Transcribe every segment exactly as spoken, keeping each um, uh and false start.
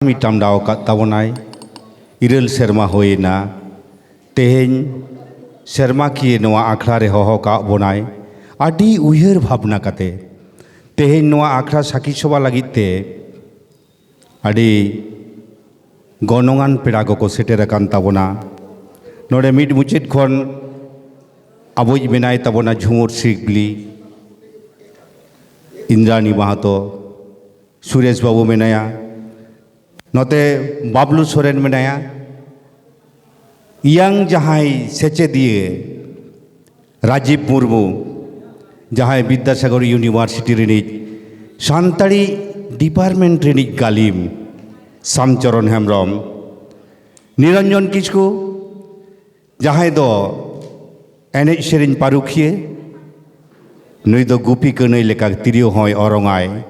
ᱢᱤᱫᱴᱟᱝ ᱰᱟᱣ ᱟᱠᱟᱫ ᱛᱟᱵᱚᱱᱟᱭ᱾ ᱤᱨᱟᱹᱞ ᱥᱮᱨᱢᱟ ᱦᱩᱭᱮᱱᱟ᱾ ᱛᱮᱦᱮᱧ ᱥᱮᱨᱢᱟᱠᱤᱭᱟᱹ ᱱᱚᱣᱟ ᱟᱠᱷᱲᱟ ᱨᱮ ᱦᱚᱦᱚ ᱠᱟᱜ ᱵᱚᱱᱟᱭ, ᱟᱹᱰᱤ ᱩᱭᱦᱟᱹᱨ ᱵᱷᱟᱵᱽᱱᱟ ᱠᱟᱛᱮ᱾ ᱛᱮᱦᱮᱧ ᱱᱚᱣᱟ ᱟᱠᱷᱲᱟ ᱥᱟᱹᱠᱷᱤ ᱥᱚᱵᱷᱟ ᱞᱟᱹᱜᱤᱫ ᱛᱮ ᱟᱹᱰᱤ ᱜᱚᱱᱚᱝᱟᱱ ᱯᱮᱲᱟ ᱠᱚᱠᱚ ᱥᱮᱴᱮᱨ ᱟᱠᱟᱱ ᱛᱟᱵᱚᱱᱟ᱾ ᱱᱚᱰᱮ ᱢᱤᱫ ᱢᱩᱪᱟᱹᱫ ᱠᱷᱚᱱ ᱟᱵᱚᱭᱤᱡ ᱢᱮᱱᱟᱭ ᱛᱟᱵᱚᱱᱟ ᱡᱷᱩᱢᱩᱨ ᱥᱤᱠᱞᱤ, ᱤᱱᱫᱨᱟᱱᱤ ᱢᱟᱦᱟᱛᱚ, ᱥᱩᱨᱮᱥ ᱵᱟᱹᱵᱩ ᱢᱮᱱᱟᱭᱟ᱾ ᱱᱚᱛᱮ ᱵᱟᱵᱞᱩ ᱥᱚᱨᱮᱱ ᱢᱮᱱᱟᱭᱟ᱾ ᱤᱭᱟᱝ ᱡᱟᱦᱟᱸᱭ ᱥᱮᱪᱮᱫᱤᱭᱟᱹ ᱨᱟᱡᱤᱵ ᱢᱩᱨᱢᱩ, ᱡᱟᱦᱟᱸᱭ ᱵᱤᱫᱽᱫᱟᱥᱟᱜᱚᱨ ᱤᱭᱩᱱᱤᱵᱷᱟᱨᱥᱤᱴᱤ ᱨᱤᱱᱤᱡ ᱥᱟᱱᱛᱟᱲᱤ ᱰᱤᱯᱟᱨᱴᱢᱮᱱᱴ ᱨᱤᱱᱤᱡ ᱜᱟᱹᱞᱤᱢ, ᱥᱟᱢᱪᱚᱨᱚᱱ ᱦᱮᱢᱵᱨᱚᱢ, ᱱᱤᱨᱚᱧᱡᱚᱱ ᱠᱤᱥᱠᱩ, ᱡᱟᱦᱟᱸᱭ ᱫᱚ ᱮᱱᱮᱡ ᱥᱮᱨᱮᱧ ᱯᱟᱹᱨᱩᱠᱷᱤᱭᱟᱹ, ᱱᱩᱭ ᱫᱚ ᱜᱩᱯᱤ ᱠᱟᱹᱱᱟᱹᱭ ᱞᱮᱠᱟ ᱛᱤᱨᱭᱳ ᱦᱚᱸᱭ ᱚᱨᱚᱝᱟᱭ᱾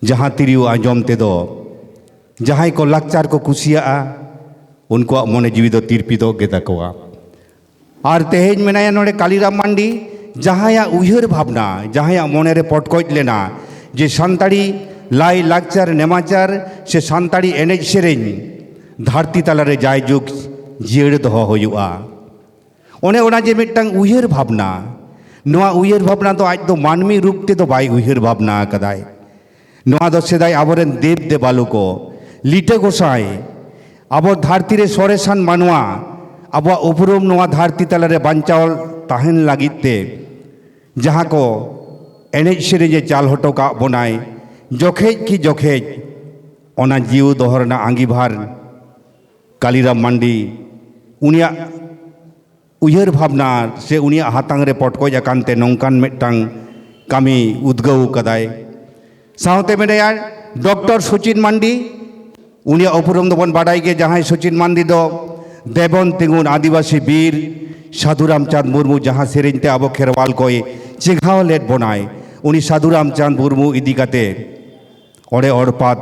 ᱡᱟᱦᱟᱸ ᱛᱤᱨᱭᱳ ᱟᱸᱡᱚᱢ ᱛᱮᱫᱚ ᱡᱟᱦᱟᱸᱭ ᱠᱚ ᱞᱟᱠᱪᱟᱨ ᱠᱚ ᱠᱩᱥᱤᱭᱟᱜᱼᱟ, ᱩᱱᱠᱩᱣᱟᱜ ᱢᱚᱱᱮ ᱡᱤᱣᱤ ᱫᱚ ᱛᱤᱨᱯᱤᱫᱚᱜ ᱜᱮᱛᱟ ᱠᱚᱣᱟ᱾ ᱟᱨ ᱛᱮᱦᱮᱧ ᱢᱮᱱᱟᱭᱟ ᱱᱚᱰᱮ ᱠᱟᱞᱤᱨᱟᱢ ᱢᱟᱱᱰᱤ, ᱡᱟᱦᱟᱸᱭᱟᱜ ᱩᱭᱦᱟᱹᱨ ᱵᱷᱟᱵᱽᱱᱟ, ᱡᱟᱦᱟᱸᱭᱟᱜ ᱢᱚᱱᱮᱨᱮ ᱯᱚᱴᱠᱚᱡ ᱞᱮᱱᱟ ᱡᱮ ᱥᱟᱱᱛᱟᱲᱤ ᱞᱟᱭ ᱞᱟᱠᱪᱟᱨ ᱱᱮᱢᱟᱪᱟᱨ ᱥᱮ ᱥᱟᱱᱛᱟᱲᱤ ᱮᱱᱮᱡ ᱥᱮᱨᱮᱧ ᱫᱷᱟᱹᱨᱛᱤ ᱛᱟᱞᱟᱨᱮ ᱡᱟᱭᱡᱩᱜᱽ ᱡᱤᱭᱟᱹᱲ ᱫᱚᱦᱚ ᱦᱩᱭᱩᱜᱼᱟ᱾ ᱚᱱᱮ ᱚᱱᱟ ᱡᱮ ᱢᱤᱫᱴᱟᱝ ᱩᱭᱦᱟᱹᱨ ᱵᱷᱟᱵᱽᱱᱟ, ᱱᱚᱣᱟ ᱩᱭᱦᱟᱹᱨ ᱵᱷᱟᱵᱽᱱᱟ ᱫᱚ ᱟᱡ ᱫᱚ ᱢᱟᱹᱱᱢᱤ ᱨᱩᱯ ᱛᱮᱫᱚ ᱵᱟᱭ ᱩᱭᱦᱟᱹᱨ ᱵᱷᱟᱵᱽᱱᱟ ᱟᱠᱟᱫᱟᱭ᱾ ᱱᱚᱣᱟ ᱫᱚ ᱥᱮᱫᱟᱭ ᱟᱵᱚᱨᱮᱱ ᱫᱮᱵ ᱫᱮᱵᱟᱞᱳ ᱠᱚ, ᱞᱤᱴᱟᱹ ᱜᱚᱸᱥᱟᱭ, ᱟᱵᱚ ᱫᱷᱟᱹᱨᱛᱤ ᱨᱮ ᱥᱚᱨᱮᱥᱟᱱ ᱢᱟᱱᱣᱟ, ᱟᱵᱚᱣᱟᱜ ᱩᱯᱨᱩᱢ ᱱᱚᱣᱟ ᱫᱷᱟᱹᱨᱛᱤ ᱛᱟᱞᱟᱨᱮ ᱵᱟᱧᱪᱟᱣ ᱛᱟᱦᱮᱱ ᱞᱟᱹᱜᱤᱫ ᱛᱮ ᱡᱟᱦᱟᱸ ᱠᱚ ᱮᱱᱮᱡ ᱥᱮᱨᱮᱧ ᱮ ᱪᱟᱞ ᱦᱚᱴᱚ ᱠᱟᱜ ᱵᱚᱱᱟᱭ, ᱡᱚᱠᱷᱮᱡ ᱠᱤ ᱡᱚᱠᱷᱮᱡ ᱚᱱᱟ ᱡᱤᱣᱤ ᱫᱚᱦᱚ ᱨᱮᱱᱟᱜ ᱟᱸᱜᱤᱵᱷᱟᱨ ᱠᱟᱞᱤᱨᱟᱢ ᱢᱟᱱᱰᱤ, ᱩᱱᱤᱭᱟᱜ ᱩᱭᱦᱟᱹᱨ ᱵᱷᱟᱵᱽᱱᱟ ᱥᱮ ᱩᱱᱤᱭᱟᱜ ᱦᱟᱛᱟᱝ ᱨᱮ ᱯᱚᱴᱠᱚᱡ ᱟᱠᱟᱱ ᱛᱮ ᱱᱚᱝᱠᱟᱱ ᱢᱤᱫᱴᱟᱝ ᱠᱟᱹᱢᱤ ᱩᱫᱽᱜᱟᱹᱣ ᱠᱟᱫᱟᱭ᱾ ᱥᱟᱶᱛᱮ ᱢᱮᱱᱟᱭᱟ ᱰᱚᱠᱴᱚᱨ ᱥᱩᱪᱤᱱ ᱢᱟᱱᱰᱤ, ᱩᱱᱤᱭᱟᱜ ᱩᱯᱨᱩᱢ ᱫᱚᱵᱚᱱ ᱵᱟᱰᱟᱭ ᱜᱮ, ᱡᱟᱦᱟᱸᱭ ᱥᱩᱪᱤᱱ ᱢᱟᱱᱰᱤ ᱫᱚ ᱫᱮᱵᱚᱱ ᱛᱤᱸᱜᱩᱱ ᱟᱹᱫᱤᱵᱟᱹᱥᱤ ᱵᱤᱨ ᱥᱟᱹᱫᱷᱩ ᱨᱟᱢᱪᱟᱸᱫᱽ ᱢᱩᱨᱢᱩ ᱡᱟᱦᱟᱸ ᱥᱮᱨᱮᱧ ᱛᱮ ᱟᱵᱚ ᱠᱷᱮᱨᱣᱟᱞ ᱠᱚᱭ ᱪᱮᱸᱜᱷᱟᱣ ᱞᱮᱫ ᱵᱚᱱᱟᱭ, ᱩᱱᱤ ᱥᱟᱹᱫᱷᱩ ᱨᱟᱢᱪᱟᱸᱫᱽ ᱢᱩᱨᱢᱩ ᱤᱫᱤ ᱠᱟᱛᱮ ᱚᱲᱮ ᱚᱲᱯᱟᱛ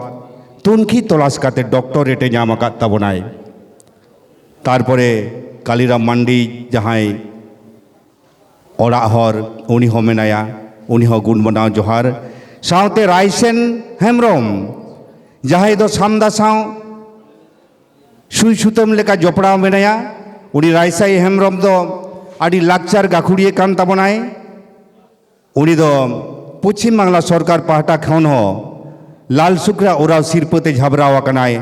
ᱛᱩᱱᱠᱷᱤ ᱛᱚᱞᱟᱥ ᱠᱟᱛᱮ ᱰᱚᱠᱴᱚᱨᱮᱴ ᱮ ᱧᱟᱢ ᱟᱠᱟᱫ ᱛᱟᱵᱚᱱᱟᱭ᱾ ᱛᱟᱨᱯᱚᱨᱮ ᱠᱟᱞᱤᱨᱟᱢ ᱢᱟᱱᱰᱤ ᱡᱟᱦᱟᱸᱭ ᱚᱲᱟᱜ ᱦᱚᱲ, ᱩᱱᱤ ᱦᱚᱸ ᱢᱮᱱᱟᱭᱟ, ᱩᱱᱤ ᱦᱚᱸ ᱜᱩᱱ ᱢᱟᱱᱟᱣ ᱡᱚᱦᱟᱨ᱾ ᱥᱟᱶᱛᱮ ᱨᱟᱭᱥᱮᱱ ᱦᱮᱢᱵᱨᱚᱢ, ᱡᱟᱦᱟᱸᱭ ᱫᱚ ᱥᱟᱢᱫᱟ ᱥᱟᱶ ᱥᱩᱭ ᱥᱩᱛᱟᱹᱢ ᱞᱮᱠᱟ ᱡᱚᱯᱲᱟᱣ ᱢᱮᱱᱟᱭᱟ, ᱩᱱᱤ ᱨᱟᱭᱥᱟᱭ ᱦᱮᱢᱵᱨᱚᱢ ᱫᱚ ᱟᱹᱰᱤ ᱞᱟᱠᱪᱟᱨ ᱜᱟᱹᱠᱷᱩᱲᱤᱭᱟᱹ ᱠᱟᱱ ᱛᱟᱵᱚᱱᱟᱭ᱾ ᱩᱱᱤ ᱫᱚ ᱯᱚᱪᱷᱤᱢ ᱵᱟᱝᱞᱟ ᱥᱚᱨᱠᱟᱨ ᱯᱟᱦᱴᱟ ᱠᱷᱚᱱ ᱦᱚᱸ ᱞᱟᱞ ᱥᱩᱠᱨᱟ ᱳᱨᱟᱣ ᱥᱤᱨᱯᱟᱹ ᱛᱮ ᱡᱷᱟᱵᱽᱨᱟᱣ ᱟᱠᱟᱱᱟᱭ,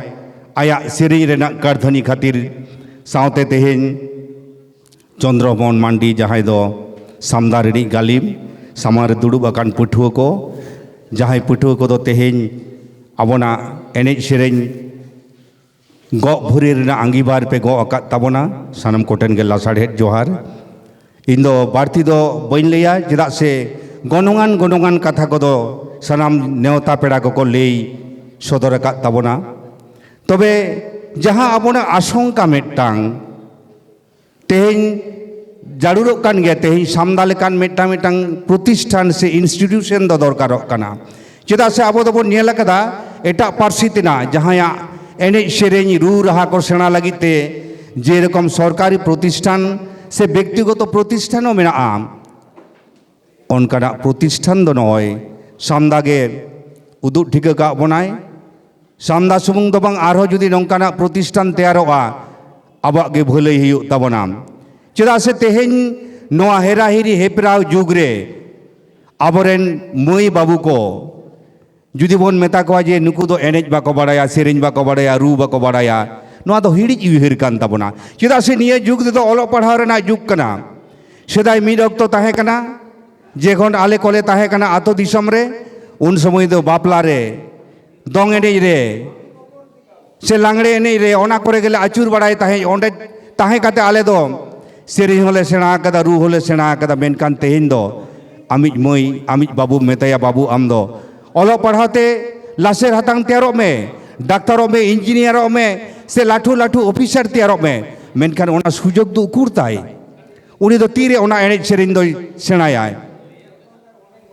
ᱟᱭᱟᱜ ᱥᱮᱨᱮᱧ ᱨᱮᱱᱟᱜ ᱠᱟᱹᱨᱫᱷᱟᱹᱱᱤ ᱠᱷᱟᱹᱛᱤᱨ᱾ ᱥᱟᱶᱛᱮ ᱛᱮᱦᱮᱧ ᱪᱚᱱᱫᱨᱚ ᱢᱳᱦᱚᱱ ᱢᱟᱱᱰᱤ, ᱡᱟᱦᱟᱸᱭ ᱫᱚ ᱥᱟᱢᱫᱟ ᱨᱤᱱᱤᱡ ᱜᱟᱹᱞᱤᱢ, ᱥᱟᱢᱟᱝ ᱨᱮ ᱫᱩᱲᱩᱵ ᱟᱠᱟᱱ ᱯᱟᱹᱴᱷᱩᱣᱟᱹ ᱠᱚ, ᱡᱟᱦᱟᱸᱭ ᱯᱟᱹᱴᱷᱩᱣᱟᱹ ᱠᱚᱫᱚ ᱛᱮᱦᱮᱧ ᱟᱵᱚᱱᱟᱜ ᱮᱱᱮᱡ ᱥᱮᱨᱮᱧ ᱜᱚᱜ ᱵᱷᱩᱨᱤ ᱨᱮᱱᱟᱜ ᱟᱸᱜᱤᱵᱷᱟᱨ ᱯᱮ ᱜᱚᱜ ᱟᱠᱟᱫ ᱛᱟᱵᱚᱱᱟ, ᱥᱟᱱᱟᱢ ᱠᱚᱴᱷᱮᱱ ᱜᱮ ᱞᱟᱥᱟᱲᱦᱮᱫ ᱡᱚᱦᱟᱨ᱾ ᱤᱧ ᱫᱚ ᱵᱟᱹᱲᱛᱤ ᱫᱚ ᱵᱟᱹᱧ ᱞᱟᱹᱭᱟ, ᱪᱮᱫᱟᱜ ᱥᱮ ᱜᱚᱱᱚᱝᱟᱱ ᱜᱚᱱᱚᱝᱟᱱ ᱠᱟᱛᱷᱟ ᱠᱚᱫᱚ ᱥᱟᱱᱟᱢ ᱱᱮᱣᱛᱟ ᱯᱮᱲᱟ ᱠᱚᱠᱚ ᱞᱟᱹᱭ ᱥᱚᱫᱚᱨ ᱟᱠᱟᱫ ᱛᱟᱵᱚᱱᱟ᱾ ᱛᱚᱵᱮ ᱡᱟᱦᱟᱸ ᱟᱵᱚᱱᱟᱜ ᱟᱥᱚᱝᱠᱟ ᱢᱤᱫᱴᱟᱝ, ᱛᱮᱦᱮᱧ ᱡᱟᱹᱨᱩᱲᱚᱜ ᱠᱟᱱ ᱜᱮᱭᱟ, ᱛᱮᱦᱮᱧ ᱥᱟᱢᱫᱟ ᱞᱮᱠᱟᱱ ᱢᱤᱫᱴᱟᱝ ᱢᱤᱫᱴᱟᱝ ᱯᱨᱚᱛᱤᱥᱴᱷᱟᱱ ᱥᱮ institution ᱫᱚ ᱫᱚᱨᱠᱟᱨᱚᱜ ᱠᱟᱱᱟ᱾ ᱪᱮᱫᱟᱜ ᱥᱮ ᱟᱵᱚ ᱫᱚᱵᱚᱱ ᱧᱮᱞ ᱟᱠᱟᱫᱟ ᱮᱴᱟᱜ ᱯᱟᱹᱨᱥᱤ ᱛᱮᱱᱟᱜ ᱡᱟᱦᱟᱸᱭᱟᱜ ᱮᱱᱮᱡ ᱥᱮᱨᱮᱧ ᱨᱩ ᱨᱟᱦᱟ ᱠᱚ ᱥᱮᱬᱟ ᱞᱟᱹᱜᱤᱫ ᱛᱮ ᱡᱮᱨᱚᱠᱚᱢ ᱥᱚᱨᱠᱟᱨᱤ ᱯᱨᱚᱛᱤᱥᱴᱷᱟᱱ ᱥᱮ ᱵᱮᱠᱛᱤᱜᱚᱛᱚ ᱯᱨᱚᱛᱤᱥᱴᱷᱟᱱ ᱦᱚᱸ ᱢᱮᱱᱟᱜᱼᱟ, ᱚᱱᱠᱟᱱᱟᱜ ᱯᱨᱚᱛᱤᱥᱴᱷᱟᱱ ᱫᱚ ᱱᱚᱜᱼᱚᱭ ᱥᱟᱢᱫᱟ ᱜᱮ ᱩᱫᱩᱜ ᱴᱷᱤᱠᱟᱹ ᱠᱟᱜ ᱵᱚᱱᱟᱭ᱾ ᱥᱟᱢᱫᱟ ᱥᱩᱢᱩᱝ ᱫᱚ ᱵᱟᱝ, ᱟᱨᱦᱚᱸ ᱡᱩᱫᱤ ᱱᱚᱝᱠᱟᱱᱟᱜ ᱯᱨᱚᱛᱤᱥᱴᱷᱟᱱ ᱛᱮᱭᱟᱨᱚᱜᱼᱟ, ᱟᱵᱚᱣᱟᱜ ᱜᱮ ᱵᱷᱟᱹᱞᱟᱹᱭ ᱦᱩᱭᱩᱜ ᱛᱟᱵᱚᱱᱟ᱾ ᱪᱮᱫᱟᱜ ᱥᱮ ᱛᱮᱦᱮᱧ ᱱᱚᱣᱟ ᱦᱮᱨᱟᱦᱤᱨᱤ ᱦᱮᱯᱨᱟᱣ ᱡᱩᱜᱽ ᱨᱮ ᱟᱵᱚᱨᱮᱱ ᱢᱟᱹᱭ ᱵᱟᱹᱵᱩ ᱠᱚ ᱡᱩᱫᱤ ᱵᱚᱱ ᱢᱮᱛᱟ ᱠᱚᱣᱟ ᱡᱮ ᱱᱩᱠᱩ ᱫᱚ ᱮᱱᱮᱡ ᱵᱟᱠᱚ ᱵᱟᱲᱟᱭᱟ, ᱥᱮᱨᱮᱧ ᱵᱟᱠᱚ ᱵᱟᱲᱟᱭᱟ, ᱨᱩ ᱵᱟᱠᱚ ᱵᱟᱲᱟᱭᱟ, ᱱᱚᱣᱟ ᱫᱚ ᱦᱤᱲᱤᱡ ᱩᱭᱦᱟᱹᱨ ᱠᱟᱱ ᱛᱟᱵᱚᱱᱟ᱾ ᱪᱮᱫᱟᱜ ᱥᱮ ᱱᱤᱭᱟᱹ ᱡᱩᱜᱽ ᱨᱮᱫᱚ ᱚᱞᱚᱜ ᱯᱟᱲᱦᱟᱣ ᱨᱮᱱᱟᱜ ᱡᱩᱜᱽ ᱠᱟᱱᱟ᱾ ᱥᱮᱫᱟᱭ ᱢᱤᱫ ᱚᱠᱛᱚ ᱛᱟᱦᱮᱸ ᱠᱟᱱᱟ, ᱡᱮᱠᱷᱚᱱ ᱟᱞᱮ ᱠᱚᱞᱮ ᱛᱟᱦᱮᱸ ᱠᱟᱱᱟ ᱟᱛᱳ ᱫᱤᱥᱚᱢ ᱨᱮ, ᱩᱱ ᱥᱚᱢᱚᱭ ᱫᱚ ᱵᱟᱯᱞᱟ ᱨᱮ, ᱫᱚᱝ ᱮᱱᱮᱡ ᱨᱮ, ᱥᱮ ᱞᱟᱜᱽᱲᱮ ᱮᱱᱮᱡ ᱨᱮ, ᱚᱱᱟ ᱠᱚᱨᱮ ᱜᱮᱞᱮ ᱟᱹᱪᱩᱨ ᱵᱟᱲᱟᱭ ᱛᱟᱦᱮᱸᱫ᱾ ᱚᱸᱰᱮ ᱛᱟᱦᱮᱸ ᱠᱟᱛᱮ ᱟᱞᱮ ᱫᱚ ᱥᱮᱨᱮᱧ ᱦᱚᱸᱞᱮ ᱥᱮᱬᱟ ᱟᱠᱟᱫᱟ, ᱨᱩ ᱦᱚᱸᱞᱮ ᱥᱮᱬᱟ ᱟᱠᱟᱫᱟ᱾ ᱢᱮᱱᱠᱷᱟᱱ ᱛᱮᱦᱮᱧ ᱫᱚ ᱟᱢᱤᱡ ᱢᱟᱹᱭ, ᱟᱢᱤᱡ ᱵᱟᱹᱵᱩᱢ ᱢᱮᱛᱟᱭᱟ, "ᱵᱟᱹᱵᱩ, ᱟᱢ ᱫᱚ ᱚᱞᱚᱜ ᱯᱟᱲᱦᱟᱣ ᱛᱮ ᱞᱟᱥᱮᱨ ᱦᱟᱛᱟᱝ ᱛᱮᱭᱟᱨᱚᱜ ᱢᱮ, ᱰᱟᱠᱛᱟᱨᱚᱜ ᱢᱮ, ᱤᱧᱡᱤᱱᱤᱭᱟᱨᱚᱜ ᱢᱮ, ᱥᱮ ᱞᱟᱹᱴᱷᱩ ᱞᱟᱹᱴᱷᱩ ᱚᱯᱷᱤᱥᱟᱨ ᱛᱮᱭᱟᱨᱚᱜ ᱢᱮ", ᱢᱮᱱᱠᱷᱟᱱ ᱚᱱᱟ ᱥᱩᱡᱳᱜᱽ ᱫᱚ ᱩᱠᱩᱨ ᱛᱟᱭ? ᱩᱱᱤ ᱫᱚ ᱛᱤᱨᱮ ᱚᱱᱟ ᱮᱱᱮᱡ ᱥᱮᱨᱮᱧ ᱫᱚᱭ ᱥᱮᱬᱟᱭᱟᱭ?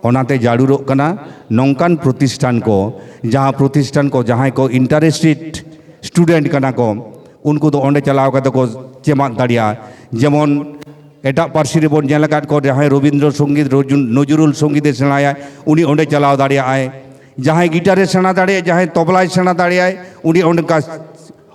ᱚᱱᱟᱛᱮ ᱡᱟᱹᱨᱩᱲᱚᱜ ᱠᱟᱱᱟ ᱱᱚᱝᱠᱟᱱ ᱯᱨᱚᱛᱤᱥᱴᱷᱟᱱ ᱠᱚ, ᱡᱟᱦᱟᱸ ᱯᱨᱚᱛᱤᱥᱴᱷᱟᱱ ᱠᱚ ᱡᱟᱦᱟᱸᱭ ᱠᱚ interested student ᱠᱟᱱᱟ ᱠᱚ, ᱩᱱᱠᱩ ᱫᱚ ᱚᱸᱰᱮ ᱪᱟᱞᱟᱣ ᱠᱟᱛᱮ ᱠᱚ ᱪᱮᱢᱟᱫ ᱫᱟᱲᱮᱭᱟᱜᱼᱟ᱾ ᱡᱮᱢᱚᱱ ᱮᱴᱟᱜ ᱯᱟᱹᱨᱥᱤ ᱨᱮᱵᱚᱱ ᱧᱮᱞ ᱟᱠᱟᱫ ᱠᱚ, ᱡᱟᱦᱟᱸᱭ ᱨᱚᱵᱤᱱᱫᱨᱚ ᱥᱚᱝᱜᱤᱛ, ᱨᱚᱡᱩ-, ᱱᱚᱡᱨᱩᱞ ᱥᱚᱝᱜᱤᱛ ᱮ ᱥᱮᱬᱟᱭᱟ, ᱩᱱᱤ ᱚᱸᱰᱮ ᱪᱟᱞᱟᱣ ᱫᱟᱲᱮᱭᱟᱜᱼᱟᱭ᱾ ᱡᱟᱦᱟᱸᱭ ᱜᱤᱴᱟᱨᱮ ᱥᱮᱬᱟ ᱫᱟᱲᱮᱭᱟᱜᱼᱟ, ᱡᱟᱦᱟᱸᱭ ᱛᱚᱵᱞᱟᱭ ᱥᱮᱬᱟ ᱫᱟᱲᱮᱭᱟᱜᱼᱟᱭ, ᱩᱱᱤ ᱚᱱᱠᱟ,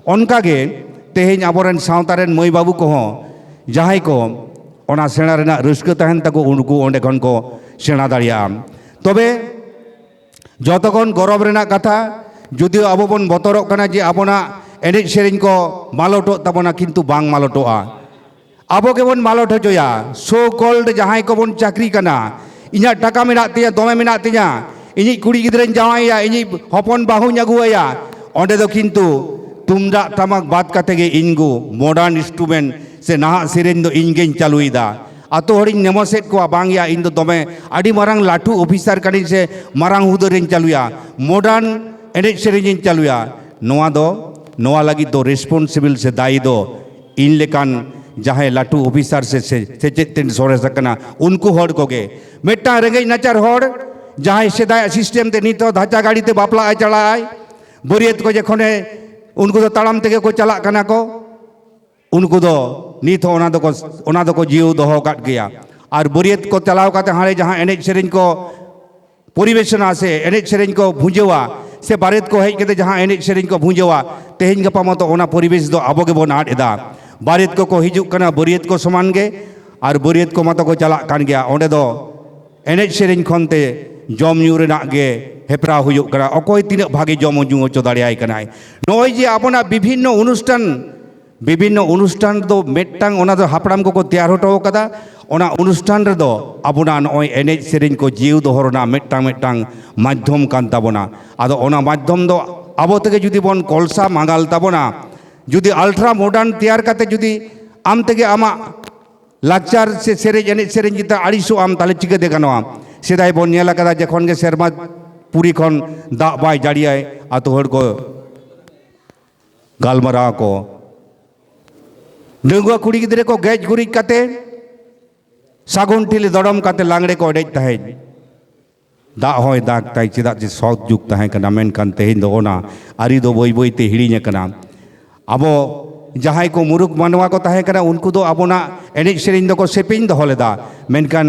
ᱚᱱᱠᱟᱜᱮ ᱛᱮᱦᱮᱧ ᱟᱵᱚᱨᱮᱱ ᱥᱟᱶᱛᱟ ᱨᱮᱱ ᱢᱟᱹᱭ ᱵᱟᱹᱵᱩ ᱠᱚᱦᱚᱸ ᱡᱟᱦᱟᱸᱭ ᱠᱚ ᱚᱱᱟ ᱥᱮᱬᱟ ᱨᱮᱱᱟᱜ ᱨᱟᱹᱥᱠᱟᱹ ᱛᱟᱦᱮᱱ ᱛᱟᱠᱚ, ᱩᱱᱠᱩ ᱚᱸᱰᱮ ᱠᱷᱚᱱ ᱠᱚ ᱥᱮᱬᱟ ᱫᱟᱲᱮᱭᱟᱜᱼᱟ᱾ ᱛᱚᱵᱮ ᱡᱚᱛᱚ ᱠᱷᱚᱱ ᱜᱚᱨᱚᱵᱽ ᱨᱮᱱᱟᱜ ᱠᱟᱛᱷᱟ, ᱡᱩᱫᱤ ᱟᱵᱚ ᱵᱚᱱ ᱵᱚᱛᱚᱨᱚᱜ ᱠᱟᱱᱟ ᱡᱮ ᱟᱵᱚᱱᱟᱜ ᱮᱱᱮᱡ ᱥᱮᱨᱮᱧ ᱠᱚ ᱢᱟᱞᱚᱴᱚᱜ ᱛᱟᱵᱚᱱᱟ, ᱠᱤᱱᱛᱩ ᱵᱟᱝ ᱢᱟᱞᱚᱴᱚᱜᱼᱟ᱾ ᱟᱵᱚ ᱜᱮᱵᱚᱱ ᱢᱟᱞᱚᱴ ᱦᱚᱪᱚᱭᱟ᱾ So called ᱡᱟᱦᱟᱸᱭ ᱠᱚᱵᱚᱱ ᱪᱟᱹᱠᱨᱤ ᱠᱟᱱᱟ, ᱤᱧᱟᱹᱜ ᱴᱟᱠᱟ ᱢᱮᱱᱟᱜ ᱛᱤᱧᱟ, ᱫᱚᱢᱮ ᱢᱮᱱᱟᱜ ᱛᱤᱧᱟ, ᱤᱧᱤᱡ ᱠᱩᱲᱤ ᱜᱤᱫᱽᱨᱟᱹᱧ ᱡᱟᱶᱟᱭᱮᱭᱟ, ᱤᱧᱤᱡ ᱦᱚᱯᱚᱱ ᱵᱟᱹᱦᱩᱧ ᱟᱹᱜᱩᱣᱟᱭᱟ, ᱚᱸᱰᱮ ᱫᱚ ᱠᱤᱱᱛᱩ ᱛᱩᱢᱫᱟᱜ ᱴᱟᱢᱟᱠ ᱵᱟᱫ ᱠᱟᱛᱮ ᱜᱮ ᱤᱧ ᱜᱚ modern instrument ᱥᱮ ᱱᱟᱦᱟᱜ ᱥᱮᱨᱮᱧ ᱫᱚ ᱤᱧ ᱜᱮᱧ ᱪᱟᱹᱞᱩᱭᱮᱫᱟ᱾ ᱟᱛᱳ ᱦᱚᱲᱤᱧ ᱱᱮᱢᱚᱥᱮᱫ ᱠᱚᱣᱟ, ᱵᱟᱝᱭᱟ, ᱤᱧ ᱫᱚ ᱫᱚᱢᱮ ᱟᱹᱰᱤ ᱢᱟᱨᱟᱝ ᱞᱟᱹᱴᱩ ᱚᱯᱷᱤᱥᱟᱨ ᱠᱟᱹᱱᱟᱹᱧ ᱥᱮ ᱢᱟᱨᱟᱝ ᱦᱩᱫᱟᱹᱨᱤᱧ ᱪᱟᱹᱞᱩᱭᱟ, modern ᱮᱱᱮᱡ ᱥᱮᱨᱮᱧᱤᱧ ᱪᱟᱹᱞᱩᱭᱟ᱾ ᱱᱚᱣᱟ ᱫᱚ, ᱱᱚᱣᱟ ᱞᱟᱹᱜᱤᱫ ᱫᱚ ᱨᱮᱥᱯᱚᱱᱥᱤᱵᱤᱞ ᱥᱮ ᱫᱟᱭᱤ ᱫᱚ ᱤᱧ ᱞᱮᱠᱟᱱ ᱡᱟᱦᱟᱸᱭ ᱞᱟᱹᱴᱩ ᱚᱯᱷᱤᱥᱟᱨ ᱥᱮ ᱥᱮ- ᱥᱮᱪᱮᱫ ᱛᱮᱧ ᱥᱚᱨᱮᱥ ᱟᱠᱟᱱᱟ, ᱩᱱᱠᱩ ᱦᱚᱲ ᱠᱚᱜᱮ᱾ ᱢᱤᱫᱴᱟᱝ ᱨᱮᱸᱜᱮᱡ ᱱᱟᱪᱟᱨ ᱦᱚᱲ ᱡᱟᱦᱟᱸᱭ ᱥᱮᱫᱟᱭᱟᱜ ᱥᱤᱥᱴᱮᱢ ᱛᱮ ᱱᱤᱛ ᱦᱚᱸ ᱫᱷᱟᱪᱟ ᱜᱟᱹᱰᱤ ᱛᱮ ᱵᱟᱯᱞᱟᱜ ᱮ ᱪᱟᱞᱟᱜ ᱟᱭ, ᱵᱟᱹᱨᱭᱟᱹᱛ ᱠᱚ ᱡᱚᱠᱷᱚᱱᱮ, ᱩᱱᱠᱩ ᱫᱚ ᱛᱟᱲᱟᱢ ᱛᱮᱜᱮ ᱠᱚ ᱪᱟᱞᱟᱜ ᱠᱟᱱᱟ ᱠᱚ, ᱩᱱᱠᱩ ᱫᱚ ᱱᱤᱛ ᱦᱚᱸ ᱚᱱᱟ ᱫᱚᱠᱚ, ᱚᱱᱟ ᱫᱚᱠᱚ ᱡᱤᱭᱟᱹᱣ ᱫᱚᱦᱚ ᱟᱠᱟᱫ ᱜᱮᱭᱟ᱾ ᱟᱨ ᱵᱟᱹᱨᱭᱟᱹᱛ ᱠᱚ ᱪᱟᱞᱟᱣ ᱠᱟᱛᱮ ᱦᱟᱸᱰᱮ ᱡᱟᱦᱟᱸ ᱮᱱᱮᱡ ᱥᱮᱨᱮᱧ ᱠᱚ ᱯᱚᱨᱤᱵᱮᱥᱚᱱᱟ ᱥᱮ ᱮᱱᱮᱡ ᱥᱮᱨᱮᱧ ᱠᱚ ᱵᱷᱩᱸᱡᱟᱹᱣᱟ, ᱥᱮ ᱵᱟᱨᱮᱛ ᱠᱚ ᱦᱮᱡ ᱠᱟᱛᱮ ᱡᱟᱦᱟᱸ ᱮᱱᱮᱡ ᱥᱮᱨᱮᱧ ᱠᱚ ᱵᱷᱩᱸᱡᱟᱹᱣᱟ, ᱛᱮᱦᱮᱧ ᱜᱟᱯᱟ ᱢᱟᱛᱚ ᱚᱱᱟ ᱯᱚᱨᱤᱵᱮᱥ ᱫᱚ ᱟᱵᱚ ᱜᱮᱵᱚᱱ ᱟᱫ ᱮᱫᱟ᱾ ᱵᱟᱨᱮᱛ ᱠᱚᱠᱚ ᱦᱤᱡᱩᱜ ᱠᱟᱱᱟ ᱵᱟᱹᱨᱭᱟᱹᱛ ᱠᱚ ᱥᱚᱢᱟᱱ ᱜᱮ, ᱟᱨ ᱵᱟᱹᱨᱭᱟᱹᱛ ᱠᱚ ᱢᱟᱛᱚ ᱠᱚ ᱪᱟᱞᱟᱜ ᱠᱟᱱ ᱜᱮᱭᱟ᱾ ᱚᱸᱰᱮ ᱫᱚ ᱮᱱᱮᱡ ᱥᱮᱨᱮᱧ ᱠᱷᱚᱱ ᱛᱮ ᱡᱚᱢ ᱧᱩ ᱨᱮᱱᱟᱜ ᱜᱮ ᱦᱮᱯᱨᱟᱣ ᱦᱩᱭᱩᱜ ᱠᱟᱱᱟ, ᱚᱠᱚᱭ ᱛᱤᱱᱟᱹᱜ ᱵᱷᱟᱜᱮ ᱡᱚᱢ ᱧᱩ ᱦᱚᱪᱚ ᱫᱟᱲᱮᱭᱟᱭ ᱠᱟᱱᱟᱭ᱾ ᱱᱚᱜᱼᱚᱭ ᱡᱮ ᱟᱵᱚᱱᱟᱜ ᱵᱤᱵᱷᱤᱱᱱᱚ ᱚᱱᱩᱥᱴᱷᱟᱱ, ᱵᱤᱵᱷᱤᱱᱱᱚ ᱚᱱᱩᱥᱴᱷᱟᱱ ᱫᱚ ᱢᱤᱫᱴᱟᱝ, ᱚᱱᱟ ᱫᱚ ᱦᱟᱯᱲᱟᱢ ᱠᱚᱠᱚ ᱛᱮᱭᱟᱨ ᱦᱚᱴᱚ ᱟᱠᱟᱫᱟ, ᱚᱱᱟ ᱚᱱᱩᱥᱴᱷᱟᱱ ᱨᱮᱫᱚ ᱟᱵᱚᱱᱟᱜ ᱱᱚᱜᱼᱚᱭ ᱮᱱᱮᱡ ᱥᱮᱨᱮᱧ ᱠᱚ ᱡᱤᱭᱟᱹᱣ ᱫᱚᱦᱚ ᱨᱮᱱᱟᱜ ᱢᱤᱫᱴᱟᱝ ᱢᱤᱫᱴᱟᱝ ᱢᱟᱫᱽᱫᱷᱚᱢ ᱠᱟᱱ ᱛᱟᱵᱚᱱᱟ᱾ ᱟᱫᱚ ᱚᱱᱟ ᱢᱟᱫᱽᱫᱷᱚᱢ ᱫᱚ ᱟᱵᱚ ᱛᱮᱜᱮ ᱡᱩᱫᱤ ᱵᱚᱱ ᱠᱚᱞᱥᱟ ᱢᱟᱸᱜᱟᱞ ᱛᱟᱵᱚᱱᱟ, ᱡᱩᱫᱤ ᱟᱞᱴᱨᱟ ᱢᱚᱰᱟᱨᱱ ᱛᱮᱭᱟᱨ ᱠᱟᱛᱮ ᱡᱩᱫᱤ ᱟᱢ ᱛᱮᱜᱮ ᱟᱢᱟᱜ ᱞᱟᱠᱪᱟᱨ ᱥᱮ ᱥᱮᱨᱮᱧ, ᱮᱱᱮᱡ ᱥᱮᱨᱮᱧ ᱪᱮᱛᱟᱱ ᱟᱹᱲᱤᱥᱚᱜ ᱟᱢ, ᱛᱟᱦᱞᱮ ᱪᱤᱠᱟᱹᱛᱮ ᱜᱟᱱᱚᱜᱼᱟ? ᱥᱮᱫᱟᱭ ᱵᱚᱱ ᱧᱮᱞ ᱟᱠᱟᱫᱟ, ᱡᱚᱠᱷᱚᱱ ᱜᱮ ᱥᱮᱨᱢᱟ ᱯᱩᱨᱤ ᱠᱷᱚᱱ ᱫᱟᱜ ᱵᱟᱭ ᱡᱟᱹᱲᱤᱭᱟᱭ, ᱟᱛᱳ ᱦᱚᱲ ᱠᱚ ᱜᱟᱞᱢᱟᱨᱟᱣ ᱟᱠᱚ, ᱰᱟᱺᱜᱩᱣᱟᱹ ᱠᱩᱲᱤ ᱜᱤᱫᱽᱨᱟᱹ ᱠᱚ ᱜᱮᱡ ᱜᱩᱨᱤᱡ ᱠᱟᱛᱮ ᱥᱟᱹᱜᱩᱱ ᱴᱷᱤᱞᱤ ᱫᱚᱲᱚᱢ ᱠᱟᱛᱮ ᱞᱟᱜᱽᱲᱮ ᱠᱚ ᱮᱱᱮᱡ ᱛᱟᱦᱮᱸᱫ᱾ ᱫᱟᱜ ᱦᱚᱸᱭ ᱫᱟᱜᱽ ᱛᱟᱭ, ᱪᱮᱫᱟᱜ ᱡᱮ ᱥᱚᱛ ᱡᱩᱜᱽ ᱛᱟᱦᱮᱸ ᱠᱟᱱᱟ, ᱢᱮᱱᱠᱷᱟᱱ ᱛᱮᱦᱮᱧ ᱫᱚ ᱚᱱᱟ ᱟᱹᱨᱤ ᱫᱚ ᱵᱟᱹᱭ ᱵᱟᱹᱭ ᱛᱮ ᱦᱤᱲᱤᱧ ᱟᱠᱟᱱᱟ᱾ ᱟᱵᱚ ᱡᱟᱦᱟᱸᱭ ᱠᱚ ᱢᱩᱨᱩᱠ ᱢᱟᱱᱣᱟ ᱠᱚ ᱛᱟᱦᱮᱸ ᱠᱟᱱᱟ, ᱩᱱᱠᱩ ᱫᱚ ᱟᱵᱚᱱᱟᱜ ᱮᱱᱮᱡ ᱥᱮᱨᱮᱧ ᱫᱚᱠᱚ ᱥᱮᱯᱮᱧ ᱫᱚᱦᱚ ᱞᱮᱫᱟ, ᱢᱮᱱᱠᱷᱟᱱ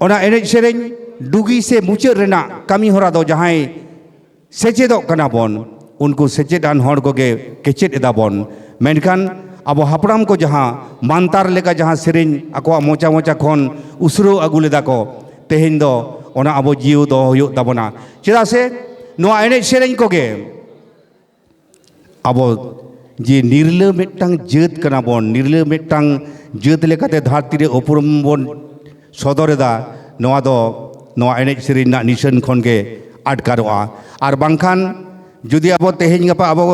ᱚᱱᱟ ᱮᱱᱮᱡ ᱥᱮᱨᱮᱧ ᱰᱩᱜᱤ ᱥᱮ ᱢᱩᱪᱟᱹᱫ ᱨᱮᱱᱟᱜ ᱠᱟᱹᱢᱤ ᱦᱚᱨᱟ ᱫᱚ ᱡᱟᱦᱟᱸᱭ ᱥᱮᱪᱮᱫᱚᱜ ᱠᱟᱱᱟ ᱵᱚᱱ, ᱩᱱᱠᱩ ᱥᱮᱪᱮᱫ ᱟᱱ ᱦᱚᱲ ᱠᱚᱜᱮ ᱠᱮᱪᱮᱫ ᱮᱫᱟ ᱵᱚᱱ᱾ ᱢᱮᱱᱠᱷᱟᱱ ᱟᱵᱚ ᱦᱟᱯᱲᱟᱢ ᱠᱚ ᱡᱟᱦᱟᱸ ᱢᱟᱱᱛᱟᱨ ᱞᱮᱠᱟ ᱡᱟᱦᱟᱸ ᱥᱮᱨᱮᱧ ᱟᱠᱚᱣᱟᱜ ᱢᱚᱪᱟ ᱢᱚᱪᱟ ᱠᱷᱚᱱ ᱩᱥᱨᱟᱹᱣ ᱟᱹᱜᱩ ᱞᱮᱫᱟ ᱠᱚ, ᱛᱮᱦᱮᱧ ᱫᱚ ᱚᱱᱟ ᱟᱵᱚ ᱡᱤᱭᱟᱹᱣ ᱫᱚᱦᱚ ᱦᱩᱭᱩᱜ ᱛᱟᱵᱚᱱᱟ᱾ ᱪᱮᱫᱟᱜ ᱥᱮ ᱱᱚᱣᱟ ᱮᱱᱮᱡ ᱥᱮᱨᱮᱧ ᱠᱚᱜᱮ ᱟᱵᱚ ᱡᱮ ᱱᱤᱨᱞᱟᱹ ᱢᱤᱫᱴᱟᱝ ᱡᱟᱹᱛ ᱠᱟᱱᱟ ᱵᱚᱱ, ᱱᱤᱨᱞᱟᱹ ᱢᱤᱫᱴᱟᱝ ᱡᱟᱹᱛ ᱞᱮᱠᱟᱛᱮ ᱫᱷᱟᱹᱨᱛᱤ ᱨᱮ ᱩᱯᱨᱩᱢ ᱵᱚᱱ ᱥᱚᱫᱚᱨ ᱮᱫᱟ, ᱱᱚᱣᱟ ᱫᱚ ᱱᱚᱣᱟ ᱮᱱᱮᱡ ᱥᱮᱨᱮᱧ ᱨᱮᱱᱟᱜ ᱱᱤᱥᱟᱹᱱ ᱠᱷᱚᱱ ᱜᱮ ᱟᱴᱠᱟᱨᱚᱜᱼᱟ᱾ ᱟᱨ ᱵᱟᱝᱠᱷᱟᱱ ᱡᱩᱫᱤ ᱟᱵᱚ ᱛᱮᱦᱮᱧ ᱜᱟᱯᱟ ᱟᱵᱚ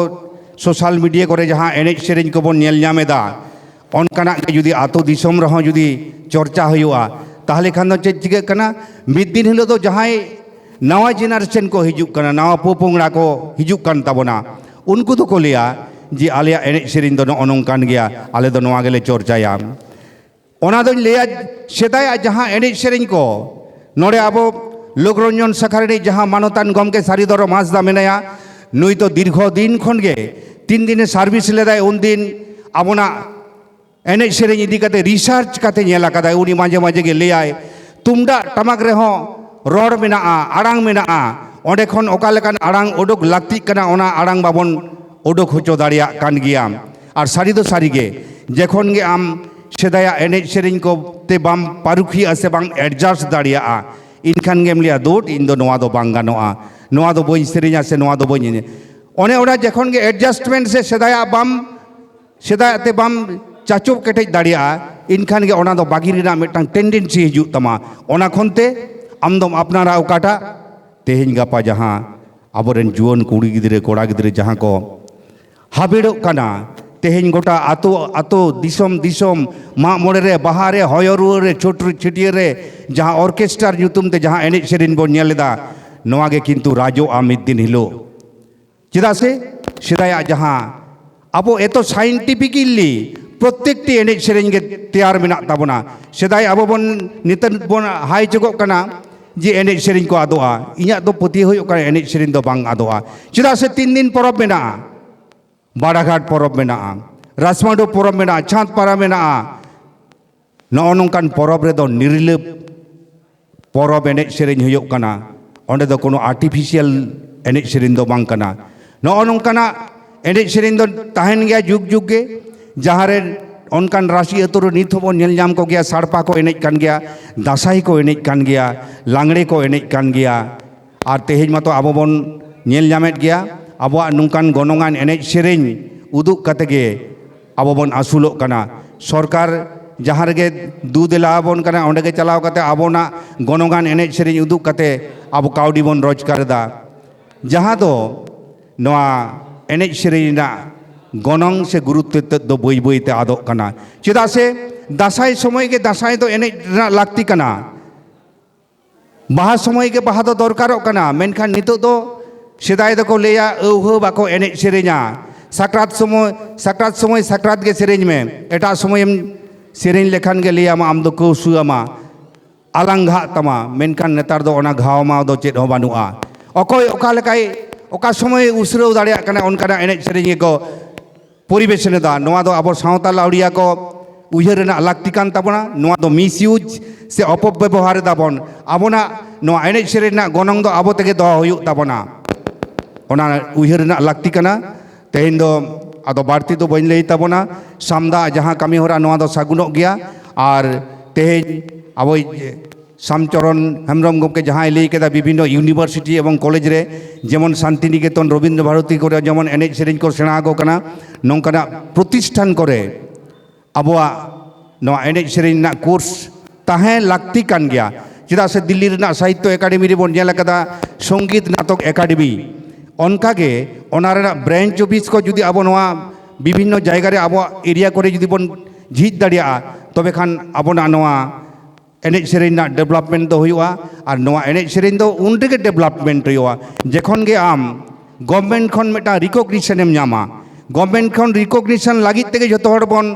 ᱥᱳᱥᱟᱞ ᱢᱤᱰᱤᱭᱟ ᱠᱚᱨᱮ ᱡᱟᱦᱟᱸ ᱮᱱᱮᱡ ᱥᱮᱨᱮᱧ ᱠᱚᱵᱚᱱ ᱧᱮᱞ ᱧᱟᱢ ᱮᱫᱟ, ᱚᱱᱠᱟᱱᱟᱜ ᱜᱮ ᱡᱩᱫᱤ ᱟᱹᱛᱩ ᱫᱤᱥᱚᱢ ᱨᱮᱦᱚᱸ ᱡᱩᱫᱤ ᱪᱚᱨᱪᱟ ᱦᱩᱭᱩᱜᱼᱟ, ᱛᱟᱦᱚᱞᱮ ᱠᱷᱟᱱ ᱫᱚ ᱪᱮᱫ ᱪᱤᱠᱟᱹᱜ ᱠᱟᱱᱟ? ᱢᱤᱫ ᱫᱤᱱ ᱦᱤᱞᱳᱜ ᱫᱚ ᱡᱟᱦᱟᱸᱭ ᱱᱟᱣᱟ ᱡᱮᱱᱟᱨᱮᱥᱚᱱ ᱠᱚ ᱦᱤᱡᱩᱜ ᱠᱟᱱᱟ, ᱱᱟᱣᱟ ᱯᱚᱯᱚᱝᱲᱟ ᱠᱚ ᱦᱤᱡᱩᱜ ᱠᱟᱱ ᱛᱟᱵᱚᱱᱟ, ᱩᱱᱠᱩ ᱫᱚᱠᱚ ᱞᱟᱹᱭᱟ ᱡᱮ ᱟᱞᱮᱭᱟᱜ ᱮᱱᱮᱡ ᱥᱮᱨᱮᱧ ᱫᱚ ᱱᱚᱜᱼᱚ ᱱᱚᱝᱠᱟᱱ ᱜᱮᱭᱟ, ᱟᱞᱮ ᱫᱚ ᱱᱚᱣᱟ ᱜᱮᱞᱮ ᱪᱚᱨᱪᱟᱭᱟ᱾ ᱚᱱᱟ ᱫᱚᱧ ᱞᱟᱹᱭᱟ, ᱥᱮᱫᱟᱭᱟᱜ ᱡᱟᱦᱟᱸ ᱮᱱᱮᱡ ᱥᱮᱨᱮᱧ ᱠᱚ, ᱱᱚᱰᱮ ᱟᱵᱚ ᱞᱳᱠᱨᱚᱧᱡᱚᱱ ᱥᱟᱠᱷᱟ ᱨᱤᱱᱤᱡ ᱡᱟᱦᱟᱸ ᱢᱟᱱᱚᱛᱟᱱ ᱜᱚᱢᱠᱮ ᱥᱟᱹᱨᱤ ᱫᱷᱚᱨᱚᱢ ᱦᱟᱸᱥᱫᱟ ᱢᱮᱱᱟᱭᱟ, ᱱᱩᱭ ᱫᱚ ᱫᱤᱨᱜᱷᱚ ᱫᱤᱱ ᱠᱷᱚᱱ ᱜᱮ ᱛᱤᱱ ᱫᱤᱱᱮ ᱥᱟᱨᱵᱷᱤᱥ ᱞᱮᱫᱟᱭ, ᱩᱱᱫᱤᱱ ᱟᱵᱚᱱᱟᱜ ᱮᱱᱮᱡ ᱥᱮᱨᱮᱧ ᱤᱫᱤ ᱠᱟᱛᱮ ᱨᱤᱥᱟᱨᱪ ᱠᱟᱛᱮ ᱧᱮᱞ ᱟᱠᱟᱫᱟᱭ᱾ ᱩᱱᱤ ᱢᱟᱡᱷᱮ ᱢᱟᱡᱷᱮ ᱜᱮ ᱞᱟᱹᱭᱟᱭ, ᱛᱩᱢᱫᱟᱜ ᱴᱟᱢᱟᱠ ᱨᱮᱦᱚᱸ ᱨᱚᱲ ᱢᱮᱱᱟᱜᱼᱟ, ᱟᱲᱟᱝ ᱢᱮᱱᱟᱜᱼᱟ, ᱚᱸᱰᱮ ᱠᱷᱚᱱ ᱚᱠᱟ ᱞᱮᱠᱟᱱ ᱟᱲᱟᱝ ᱩᱰᱩᱠ ᱞᱟᱹᱠᱛᱤᱜ ᱠᱟᱱᱟ, ᱚᱱᱟ ᱟᱲᱟᱝ ᱵᱟᱵᱚᱱ ᱩᱰᱩᱠ ᱦᱚᱪᱚ ᱫᱟᱲᱮᱭᱟᱜ ᱠᱟᱱ ᱜᱮᱭᱟ᱾ ᱟᱨ ᱥᱟᱹᱨᱤ ᱫᱚ ᱥᱟᱹᱨᱤ ᱜᱮ, ᱡᱮᱠᱷᱚᱱ ᱜᱮ ᱟᱢ ᱥᱮᱫᱟᱭᱟᱜ ᱮᱱᱮᱡ ᱥᱮᱨᱮᱧ ᱠᱚ ᱛᱮ ᱵᱟᱢ ᱯᱟᱹᱨᱩᱠᱷᱤᱭᱟᱹᱜᱼᱟ ᱥᱮ ᱵᱟᱢ ᱮᱰᱡᱟᱥᱴ ᱫᱟᱲᱮᱭᱟᱜᱼᱟ, ᱮᱱᱠᱷᱟᱱ ᱜᱮᱢ ᱞᱟᱹᱭᱟ, "ᱫᱩᱴ, ᱤᱧ ᱫᱚ ᱱᱚᱣᱟ ᱫᱚ ᱵᱟᱝ ᱜᱟᱱᱚᱜᱼᱟ, ᱱᱚᱣᱟ ᱫᱚ ᱵᱟᱹᱧ ᱥᱮᱨᱮᱧᱟ ᱥᱮ ᱱᱚᱣᱟ ᱫᱚ ᱵᱟᱹᱧ ᱮᱱᱮᱡ᱾" ᱚᱱᱮ ᱚᱱᱟ ᱡᱚᱠᱷᱚᱱ ᱜᱮ ᱮᱰᱡᱟᱥᱴᱢᱮᱱᱴ ᱥᱮ ᱥᱮᱫᱟᱭᱟᱜ ᱵᱟᱢ ᱥᱮᱫᱟᱭᱟᱜ ᱛᱮ ᱵᱟᱢ ᱪᱟᱪᱳ ᱠᱮᱴᱮᱡ ᱫᱟᱲᱮᱭᱟᱜᱼᱟ, ᱮᱱᱠᱷᱟᱱ ᱜᱮ ᱚᱱᱟ ᱫᱚ ᱵᱟᱹᱜᱤ ᱨᱮᱱᱟᱜ ᱢᱤᱫᱴᱟᱝ ᱴᱮᱱᱰᱮᱱᱥᱤ ᱦᱤᱡᱩᱜ ᱛᱟᱢᱟ᱾ ᱚᱱᱟ ᱠᱷᱚᱱ ᱛᱮ ᱟᱢ ᱫᱚᱢ ᱟᱯᱱᱟᱨᱟ ᱚᱠᱟᱴᱟᱜ? ᱛᱮᱦᱮᱧ ᱜᱟᱯᱟ ᱡᱟᱦᱟᱸ ᱟᱵᱚᱨᱮᱱ ᱡᱩᱣᱟᱹᱱ ᱠᱩᱲᱤ ᱜᱤᱫᱽᱨᱟᱹ, ᱠᱚᱲᱟ ᱜᱤᱫᱽᱨᱟᱹ ᱡᱟᱦᱟᱸ ᱠᱚ ᱦᱟᱵᱮᱲᱚᱜ ᱠᱟᱱᱟ, ᱛᱮᱦᱮᱧ ᱜᱚᱴᱟ ᱟᱛᱳ ᱟᱛᱳ, ᱫᱤᱥᱚᱢ ᱫᱤᱥᱚᱢ, ᱢᱟᱜ ᱢᱚᱬᱮ ᱨᱮ, ᱵᱟᱦᱟ ᱨᱮ, ᱦᱚᱭᱚ ᱨᱩᱣᱟᱹᱲ ᱨᱮ, ᱪᱷᱩᱴ ᱪᱷᱟᱹᱴᱭᱟᱹᱨ ᱨᱮ, ᱡᱟᱦᱟᱸ ᱚᱨᱠᱮᱥᱴᱟᱨ ᱧᱩᱛᱩᱢ ᱛᱮ ᱡᱟᱦᱟᱸ ᱮᱱᱮᱡ ᱥᱮᱨᱮᱧ ᱵᱚᱱ ᱧᱮᱞ ᱮᱫᱟ, ᱱᱚᱣᱟ ᱜᱮ ᱠᱤᱱᱛᱩ ᱨᱟᱡᱚᱜᱼᱟ ᱢᱤᱫ ᱫᱤᱱ ᱦᱤᱞᱳᱜ᱾ ᱪᱮᱫᱟᱜ ᱥᱮ ᱥᱮᱫᱟᱭᱟᱜ ᱡᱟᱦᱟᱸ ᱟᱵᱚ ᱮᱛᱚ ᱥᱟᱭᱮᱱᱴᱤᱯᱷᱤᱠᱮᱞᱤ ᱯᱨᱚᱛᱮᱠᱴᱤ ᱮᱱᱮᱡ ᱥᱮᱨᱮᱧ ᱜᱮ ᱛᱮᱭᱟᱨ ᱢᱮᱱᱟᱜ ᱛᱟᱵᱚᱱᱟ᱾ ᱥᱮᱫᱟᱭ ᱟᱵᱚ ᱵᱚᱱ ᱱᱤᱛᱚᱜ ᱵᱚᱱ ᱦᱟᱭ ᱦᱚᱪᱚᱜᱚᱜ ᱠᱟᱱᱟ ᱡᱮ ᱮᱱᱮᱡ ᱥᱮᱨᱮᱧ ᱠᱚ ᱟᱫᱚᱜᱼᱟ᱾ ᱤᱧᱟᱹᱜ ᱫᱚ ᱯᱟᱹᱛᱭᱟᱹᱣ ᱦᱩᱭᱩᱜ ᱠᱟᱱᱟ ᱮᱱᱮᱡ ᱥᱮᱨᱮᱧ ᱫᱚ ᱵᱟᱝ ᱟᱫᱚᱜᱼᱟ᱾ ᱪᱮᱫᱟᱜ ᱥᱮ ᱛᱤᱱ ᱫᱤᱱ ᱯᱚᱨᱚᱵᱽ ᱢᱮᱱᱟᱜᱼᱟ, ᱵᱟᱲᱟᱜᱷᱟᱴ ᱯᱚᱨᱚᱵᱽ ᱢᱮᱱᱟᱜᱼᱟ, ᱨᱟᱥᱢᱟᱰᱳ ᱯᱚᱨᱚᱵᱽ ᱢᱮᱱᱟᱜᱼᱟ, ᱪᱟᱸᱫᱽ ᱯᱟᱨᱟ ᱢᱮᱱᱟᱜᱼᱟ᱾ ᱱᱚᱜᱼᱚ ᱱᱚᱝᱠᱟᱱ ᱯᱚᱨᱚᱵᱽ ᱨᱮᱫᱚ ᱱᱤᱨᱞᱟᱹ ᱯᱚᱨᱚᱵᱽ ᱮᱱᱮᱡ ᱥᱮᱨᱮᱧ ᱦᱩᱭᱩᱜ ᱠᱟᱱᱟ, ᱚᱸᱰᱮ ᱫᱚ ᱠᱳᱱᱳ ᱟᱨᱴᱤᱯᱷᱤᱥᱤᱭᱟᱞ ᱮᱱᱮᱡ ᱥᱮᱨᱮᱧ ᱫᱚ ᱵᱟᱝ ᱠᱟᱱᱟ᱾ ᱱᱚᱜᱼᱚ ᱱᱚᱝᱠᱟᱱᱟᱜ ᱮᱱᱮᱡ ᱥᱮᱨᱮᱧ ᱫᱚ ᱛᱟᱦᱮᱱ ᱜᱮᱭᱟ ᱡᱩᱜᱽ ᱡᱩᱜᱽ ᱜᱮ, ᱡᱟᱦᱟᱸ ᱨᱮ ᱚᱱᱠᱟᱱ ᱨᱟᱥᱤ ᱟᱹᱛᱩ ᱨᱮ ᱱᱤᱛ ᱦᱚᱸᱵᱚᱱ ᱧᱮᱞ ᱧᱟᱢ ᱠᱚᱜᱮᱭᱟ, ᱥᱟᱲᱯᱟ ᱠᱚ ᱮᱱᱮᱡ ᱠᱟᱱ ᱜᱮᱭᱟ, ᱫᱟᱸᱥᱟᱭ ᱠᱚ ᱮᱱᱮᱡ ᱠᱟᱱ ᱜᱮᱭᱟ, ᱞᱟᱜᱽᱬᱮ ᱠᱚ ᱮᱱᱮᱡ ᱠᱟᱱ ᱜᱮᱭᱟ᱾ ᱟᱨ ᱛᱮᱦᱮᱧ ᱢᱟᱛᱚ ᱟᱵᱚ ᱵᱚᱱ ᱧᱮᱞ ᱧᱟᱢᱮᱫ ᱜᱮᱭᱟ, ᱟᱵᱚᱣᱟᱜ ᱱᱚᱝᱠᱟᱱ ᱜᱚᱱᱚᱝᱟᱱ ᱮᱱᱮᱡ ᱥᱮᱨᱮᱧ ᱩᱫᱩᱜ ᱠᱟᱛᱮ ᱜᱮ ᱟᱵᱚ ᱵᱚᱱ ᱟᱹᱥᱩᱞᱚᱜ ᱠᱟᱱᱟ᱾ ᱥᱚᱨᱠᱟᱨ ᱡᱟᱦᱟᱸ ᱨᱮᱜᱮ ᱫᱩ ᱫᱮᱞᱟ ᱟᱵᱚᱱ ᱠᱟᱱᱟ, ᱚᱸᱰᱮ ᱜᱮ ᱪᱟᱞᱟᱣ ᱠᱟᱛᱮ ᱟᱵᱚᱱᱟᱜ ᱜᱚᱱᱚᱝᱟᱱ ᱮᱱᱮᱡ ᱥᱮᱨᱮᱧ ᱩᱫᱩᱜ ᱠᱟᱛᱮ ᱟᱵᱚ ᱠᱟᱹᱣᱰᱤ ᱵᱚᱱ ᱨᱳᱡᱽᱜᱟᱨ ᱮᱫᱟ, ᱡᱟᱦᱟᱸ ᱫᱚ ᱱᱚᱣᱟ ᱮᱱᱮᱡ ᱥᱮᱨᱮᱧ ᱨᱮᱱᱟᱜ ᱜᱚᱱᱚᱝ ᱥᱮ ᱜᱩᱨᱩᱛᱛᱚ ᱛᱮᱫ ᱫᱚ ᱵᱟᱹᱭ ᱵᱟᱹᱭ ᱛᱮ ᱟᱫᱚᱜ ᱠᱟᱱᱟ᱾ ᱪᱮᱫᱟᱜ ᱥᱮ ᱫᱟᱸᱥᱟᱭ ᱥᱚᱢᱚᱭ ᱜᱮ ᱫᱟᱸᱥᱟᱭ ᱫᱚ ᱮᱱᱮᱡ ᱨᱮᱱᱟᱜ ᱞᱟᱹᱠᱛᱤ ᱠᱟᱱᱟ, ᱵᱟᱦᱟ ᱥᱚᱢᱚᱭ ᱜᱮ ᱵᱟᱦᱟ ᱫᱚ ᱫᱚᱨᱠᱟᱨᱚᱜ ᱠᱟᱱᱟ, ᱢᱮᱱᱠᱷᱟᱱ ᱱᱤᱛᱚᱜ ᱫᱚ ᱥᱮᱫᱟᱭ ᱫᱚᱠᱚ ᱞᱟᱹᱭᱟ ᱟᱹᱣᱦᱟᱹ ᱵᱟᱠᱚ ᱮᱱᱮᱡ ᱥᱮᱨᱮᱧᱟ, ᱥᱟᱠᱨᱟᱛ ᱥᱚᱢᱚᱭ, ᱥᱟᱠᱨᱟᱛ ᱥᱚᱢᱚᱭ ᱥᱟᱠᱨᱟᱛ ᱜᱮ ᱥᱮᱨᱮᱧ ᱢᱮ, ᱮᱴᱟᱜ ᱥᱚᱢᱚᱭᱮᱢ ᱥᱮᱨᱮᱧ ᱞᱮᱠᱷᱟᱱ ᱜᱮ ᱞᱟᱹᱭᱟᱢᱟ ᱟᱢ ᱫᱚ ᱠᱟᱹᱣᱥᱩ ᱟᱢᱟ, ᱟᱞᱟᱝ ᱜᱷᱟᱜ ᱛᱟᱢᱟ, ᱢᱮᱱᱠᱷᱟᱱ ᱱᱮᱛᱟᱨ ᱫᱚ ᱚᱱᱟ ᱜᱷᱟᱣ ᱢᱟᱣ ᱫᱚ ᱪᱮᱫ ᱦᱚᱸ ᱵᱟᱹᱱᱩᱜᱼᱟ᱾ ᱚᱠᱚᱭ ᱚᱠᱟ ᱞᱮᱠᱟᱭ ᱚᱠᱟ ᱥᱚᱢᱚᱭ ᱩᱥᱨᱟᱹᱣ ᱫᱟᱲᱮᱭᱟᱜ ᱠᱟᱱᱟ, ᱚᱱᱠᱟᱱᱟᱜ ᱮᱱᱮᱡ ᱥᱮᱨᱮᱧ ᱜᱮᱠᱚ ᱯᱚᱨᱤᱵᱮᱥᱚᱱ ᱮᱫᱟ᱾ ᱱᱚᱣᱟ ᱫᱚ ᱟᱵᱚ ᱥᱟᱶᱛᱟ ᱞᱟᱹᱣᱲᱤᱭᱟ ᱠᱚ ᱩᱭᱦᱟᱹᱨ ᱨᱮᱱᱟᱜ ᱞᱟᱹᱠᱛᱤ ᱠᱟᱱ ᱛᱟᱵᱚᱱᱟ᱾ ᱱᱚᱣᱟ ᱫᱚ ᱢᱤᱥᱤᱭᱩᱡᱽ ᱥᱮ ᱚᱯᱚᱵᱮᱵᱚᱦᱟᱨ ᱮᱫᱟ ᱵᱚᱱ᱾ ᱟᱵᱚᱱᱟᱜ ᱱᱚᱣᱟ ᱮᱱᱮᱡ ᱥᱮᱨᱮᱧ ᱨᱮᱱᱟᱜ ᱜᱚᱱᱚᱝ ᱫᱚ ᱟᱵᱚ ᱛᱮᱜᱮ ᱫᱚᱦᱚ ᱦᱩᱭᱩᱜ ᱛᱟᱵᱚᱱᱟ, ᱚᱱᱟ ᱩᱭᱦᱟᱹᱨ ᱨᱮᱱᱟᱜ ᱞᱟᱹᱠᱛᱤ ᱠᱟᱱᱟ᱾ ᱛᱮᱦᱮᱧ ᱫᱚ ᱟᱫᱚ ᱵᱟᱹᱲᱛᱤ ᱫᱚ ᱵᱟᱹᱧ ᱞᱟᱹᱭ ᱛᱟᱵᱚᱱᱟ, ᱥᱟᱢᱫᱟ ᱡᱟᱦᱟᱸ ᱠᱟᱹᱢᱤ ᱦᱚᱨᱟ, ᱱᱚᱣᱟ ᱫᱚ ᱥᱟᱹᱜᱩᱱᱚᱜ ᱜᱮᱭᱟ᱾ ᱟᱨ ᱛᱮᱦᱮᱧ ᱟᱵᱚᱭᱤᱡ ᱥᱟᱢᱪᱚᱨᱚᱱ ᱦᱮᱢᱵᱨᱚᱢ ᱜᱚᱢᱠᱮ ᱡᱟᱦᱟᱸᱭ ᱞᱟᱹᱭ ᱠᱮᱫᱟ, ᱵᱤᱵᱷᱤᱱᱱᱚ ᱤᱭᱩᱱᱤᱵᱷᱟᱨᱥᱤᱴᱤ ᱮᱵᱚᱝ ᱠᱚᱞᱮᱡᱽ ᱨᱮ ᱡᱮᱢᱚᱱ ᱥᱟᱱᱛᱤᱱᱤᱠᱮᱛᱚᱱ, ᱨᱚᱵᱤᱱᱫᱨᱚ ᱵᱷᱟᱨᱚᱛᱤ ᱠᱚᱨᱮ ᱡᱮᱢᱚᱱ ᱮᱱᱮᱡ ᱥᱮᱨᱮᱧ ᱠᱚ ᱥᱮᱬᱟ ᱟᱠᱚ ᱠᱟᱱᱟ, ᱱᱚᱝᱠᱟᱱᱟᱜ ᱯᱨᱚᱛᱤᱥᱴᱷᱟᱱ ᱠᱚᱨᱮ ᱟᱵᱚᱣᱟᱜ ᱱᱚᱣᱟ ᱮᱱᱮᱡ ᱥᱮᱨᱮᱧ ᱨᱮᱱᱟᱜ ᱠᱳᱨᱥ ᱛᱟᱦᱮᱸ ᱞᱟᱹᱠᱛᱤ ᱠᱟᱱ ᱜᱮᱭᱟ᱾ ᱪᱮᱫᱟᱜ ᱥᱮ ᱫᱤᱞᱞᱤ ᱨᱮᱱᱟᱜ ᱥᱟᱦᱤᱛᱛᱚ ᱮᱠᱟᱰᱮᱢᱤ ᱨᱮᱵᱚᱱ ᱧᱮᱞ ᱟᱠᱟᱫᱟ, ᱥᱚᱝᱜᱤᱛ ᱱᱟᱴᱚᱠ ᱮᱠᱟᱰᱮᱢᱤ, ᱚᱱᱠᱟᱜᱮ ᱚᱱᱟ ᱨᱮᱱᱟᱜ ᱵᱨᱟᱧᱪ ᱚᱯᱷᱤᱥ ᱠᱚ ᱡᱩᱫᱤ ᱟᱵᱚ ᱱᱚᱣᱟ ᱵᱤᱵᱷᱤᱱᱱᱚ ᱡᱟᱭᱜᱟ ᱨᱮ ᱟᱵᱚᱣᱟᱜ ᱮᱨᱤᱭᱟ ᱠᱚᱨᱮ ᱡᱩᱫᱤ ᱵᱚᱱ ᱡᱷᱤᱡ ᱫᱟᱲᱮᱭᱟᱜᱼᱟ, ᱛᱚᱵᱮ ᱠᱷᱟᱱ ᱟᱵᱚᱱᱟᱜ ᱱᱚᱣᱟ ᱮᱱᱮᱡ ᱥᱮᱨᱮᱧ ᱨᱮᱱᱟᱜ ᱰᱮᱵᱷᱞᱚᱯᱢᱮᱱᱴ ᱫᱚ ᱦᱩᱭᱩᱜᱼᱟ᱾ ᱟᱨ ᱱᱚᱣᱟ ᱮᱱᱮᱡ ᱥᱮᱨᱮᱧ ᱫᱚ ᱩᱱ ᱨᱮᱜᱮ ᱰᱮᱵᱷᱞᱚᱯᱢᱮᱱᱴ ᱦᱩᱭᱩᱜᱼᱟ, ᱡᱚᱠᱷᱚᱱ ᱜᱮ ᱟᱢ ᱜᱚᱵᱷᱢᱮᱱᱴ ᱠᱷᱚᱱ ᱢᱤᱫᱴᱟᱝ ᱨᱤᱠᱚᱜᱱᱤᱥᱚᱱ ᱮᱢ ᱧᱟᱢᱟ᱾ ᱜᱚᱵᱷᱢᱮᱱᱴ ᱠᱷᱚᱱ ᱨᱤᱠᱚᱜᱱᱤᱥᱚᱱ ᱞᱟᱹᱜᱤᱫ ᱛᱮᱜᱮ ᱡᱷᱚᱛᱚ ᱦᱚᱲ ᱵᱚᱱ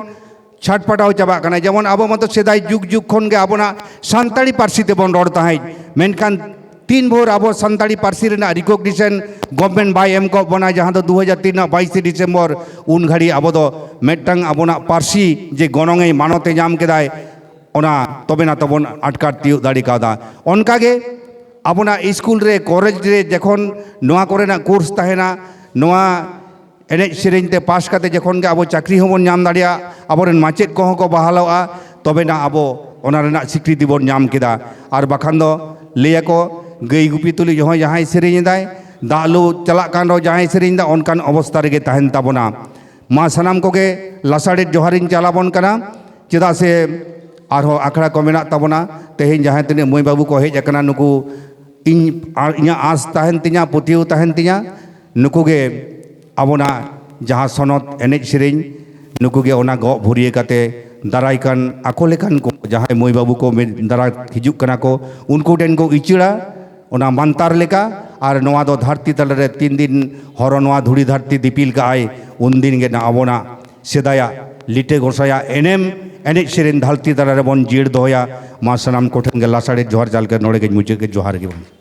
ᱪᱷᱟᱴᱯᱟᱴᱟᱣ ᱪᱟᱵᱟᱜ ᱠᱟᱱᱟ᱾ ᱡᱮᱢᱚᱱ ᱟᱵᱚ ᱢᱟᱛᱚ ᱥᱮᱫᱟᱭ ᱡᱩᱜᱽ ᱡᱩᱜᱽ ᱠᱷᱚᱱ ᱜᱮ ᱟᱵᱚᱱᱟᱜ ᱥᱟᱱᱛᱟᱲᱤ ᱯᱟᱹᱨᱥᱤ ᱛᱮᱵᱚᱱ ᱨᱚᱲ ᱛᱟᱦᱮᱸᱫ, ᱢᱮᱱᱠᱷᱟᱱ ᱛᱤᱱ ᱵᱷᱳᱨ ᱟᱵᱚ ᱥᱟᱱᱛᱟᱲᱤ ᱯᱟᱹᱨᱥᱤ ᱨᱮᱱᱟᱜ ᱨᱤᱠᱚᱜᱱᱤᱥᱚᱱ ᱜᱚᱵᱷᱢᱮᱱᱴ ᱵᱟᱭ ᱮᱢ ᱠᱚᱜ ᱵᱚᱱᱟ, ᱡᱟᱦᱟᱸ ᱫᱚ ᱫᱩ ᱦᱟᱡᱟᱨ ᱛᱤᱱ ᱨᱮᱱᱟᱜ ᱵᱟᱭᱤᱥᱮ ᱰᱤᱥᱮᱢᱵᱚᱨ, ᱩᱱ ᱜᱷᱟᱹᱲᱤᱡ ᱟᱵᱚ ᱫᱚ ᱢᱤᱫᱴᱟᱝ ᱟᱵᱚᱱᱟᱜ ᱯᱟᱹᱨᱥᱤ ᱡᱮ ᱜᱚᱱᱚᱝ ᱮ ᱢᱟᱱᱚᱛ ᱮ ᱧᱟᱢ ᱠᱮᱫᱟᱭ, ᱚᱱᱟ ᱛᱚᱵᱮᱱᱟ ᱛᱚᱵᱚᱱ ᱟᱴᱠᱟᱨ ᱛᱤᱭᱳᱜ ᱫᱟᱲᱮ ᱠᱟᱣᱫᱟ᱾ ᱚᱱᱠᱟᱜᱮ ᱟᱵᱚᱱᱟᱜ ᱥᱠᱩᱞ ᱨᱮ, ᱠᱚᱞᱮᱡᱽ ᱨᱮ ᱡᱚᱠᱷᱚᱱ ᱱᱚᱣᱟ ᱠᱚᱨᱮᱱᱟᱜ ᱠᱳᱨᱥ ᱛᱟᱦᱮᱱᱟ, ᱱᱚᱣᱟ ᱮᱱᱮᱡ ᱥᱮᱨᱮᱧ ᱛᱮ ᱯᱟᱥ ᱠᱟᱛᱮ ᱡᱚᱠᱷᱚᱱ ᱜᱮ ᱟᱵᱚ ᱪᱟᱹᱠᱨᱤ ᱦᱚᱸᱵᱚᱱ ᱧᱟᱢ ᱫᱟᱲᱮᱭᱟᱜᱼᱟ, ᱟᱵᱚᱨᱮᱱ ᱢᱟᱪᱮᱫ ᱠᱚᱦᱚᱸ ᱠᱚ ᱵᱟᱦᱟᱞᱚᱜᱼᱟ, ᱛᱚᱵᱮᱱᱟ ᱟᱵᱚ ᱚᱱᱟ ᱨᱮᱱᱟᱜ ᱥᱤᱠᱨᱤᱛᱤ ᱵᱚᱱ ᱧᱟᱢ ᱠᱮᱫᱟ᱾ ᱟᱨ ᱵᱟᱠᱷᱟᱱ ᱫᱚ ᱞᱟᱹᱭᱟᱠᱚ, ᱜᱟᱹᱭ ᱜᱩᱯᱤ ᱛᱩᱞᱩᱡ ᱦᱚᱸ ᱡᱟᱦᱟᱸᱭ ᱥᱮᱨᱮᱧ ᱮᱫᱟᱭ, ᱫᱟᱜ ᱞᱩ ᱪᱟᱞᱟᱜ ᱠᱟᱱ ᱨᱮᱦᱚᱸ ᱡᱟᱦᱟᱸᱭ ᱥᱮᱨᱮᱧ ᱮᱫᱟ, ᱚᱱᱠᱟᱱ ᱚᱵᱚᱥᱛᱟ ᱨᱮᱜᱮ ᱛᱟᱦᱮᱱ ᱛᱟᱵᱚᱱᱟ᱾ ᱢᱟ ᱥᱟᱱᱟᱢ ᱠᱚᱜᱮ ᱞᱟᱥᱟᱲᱮᱫ ᱡᱚᱦᱟᱨᱤᱧ ᱪᱟᱞᱟᱵᱚᱱ ᱠᱟᱱᱟ, ᱪᱮᱫᱟᱜ ᱥᱮ ᱟᱨᱦᱚᱸ ᱟᱠᱷᱲᱟ ᱠᱚ ᱢᱮᱱᱟᱜ ᱛᱟᱵᱚᱱᱟ᱾ ᱛᱮᱦᱮᱧ ᱡᱟᱦᱟᱸᱭ ᱛᱤᱱᱟᱹᱜ ᱢᱟᱹᱭ ᱵᱟᱹᱵᱩ ᱠᱚ ᱦᱮᱡ ᱟᱠᱟᱱᱟ, ᱱᱩᱠᱩ ᱤᱧ, ᱟᱨ ᱤᱧᱟᱹᱜ ᱟᱸᱥ ᱛᱟᱦᱮᱱ ᱛᱤᱧᱟ, ᱯᱟᱹᱛᱭᱟᱹᱣ ᱛᱟᱦᱮᱱ ᱛᱤᱧᱟ, ᱱᱩᱠᱩ ᱜᱮ ᱟᱵᱚᱱᱟᱜ ᱡᱟᱦᱟᱸ ᱥᱚᱱᱚᱛ ᱮᱱᱮᱡ ᱥᱮᱨᱮᱧ, ᱱᱩᱠᱩ ᱜᱮ ᱚᱱᱟ ᱜᱚᱜ ᱵᱷᱩᱨᱤᱭᱟᱹ ᱠᱟᱛᱮ ᱫᱟᱨᱟᱭ ᱠᱟᱱ ᱟᱠᱚ ᱞᱮᱠᱟᱱ ᱠᱚ, ᱡᱟᱦᱟᱸᱭ ᱢᱟᱹᱭ ᱵᱟᱹᱵᱩ ᱠᱚ ᱢᱮ-, ᱫᱟᱨᱟ ᱦᱤᱡᱩᱜ ᱠᱟᱱᱟ ᱠᱚ, ᱩᱱᱠᱩ ᱴᱷᱮᱱ ᱠᱚ ᱩᱪᱟᱹᱲᱟ ᱚᱱᱟ ᱢᱟᱱᱛᱟᱨ ᱞᱮᱠᱟ᱾ ᱟᱨ ᱱᱚᱣᱟ ᱫᱚ ᱫᱷᱟᱹᱨᱛᱤ ᱛᱟᱞᱟ ᱨᱮ ᱛᱤᱱ ᱫᱤᱱ ᱦᱚᱨᱚ ᱱᱚᱣᱟ ᱫᱷᱩᱲᱤ ᱫᱷᱟᱹᱨᱛᱤ ᱫᱤᱯᱤᱞ ᱠᱟᱜᱼᱟᱭ, ᱩᱱ ᱫᱤᱱ ᱜᱮ ᱱᱟ ᱟᱵᱚᱱᱟᱜ ᱥᱮᱫᱟᱭᱟᱜ ᱞᱤᱴᱟᱹ ᱜᱚᱸᱥᱟᱭᱟᱜ ᱮᱱᱮᱢ ᱮᱱᱮᱡ ᱥᱮᱨᱮᱧ ᱫᱷᱟᱹᱨᱛᱤ ᱛᱟᱞᱟ ᱨᱮᱵᱚᱱ ᱡᱤᱭᱟᱹᱲ ᱫᱚᱦᱚᱭᱟ᱾ ᱢᱟ ᱥᱟᱱᱟᱢ ᱠᱚᱴᱷᱮᱱ ᱜᱮ ᱞᱟᱥᱟᱲᱮ ᱡᱚᱦᱟᱨ ᱪᱟᱞ ᱠᱟᱛᱮ ᱱᱚᱰᱮ ᱜᱮᱧ ᱢᱩᱪᱟᱹᱫ ᱠᱮᱫ᱾ ᱡᱚᱦᱟᱨ ᱜᱮ ᱵᱟᱝ᱾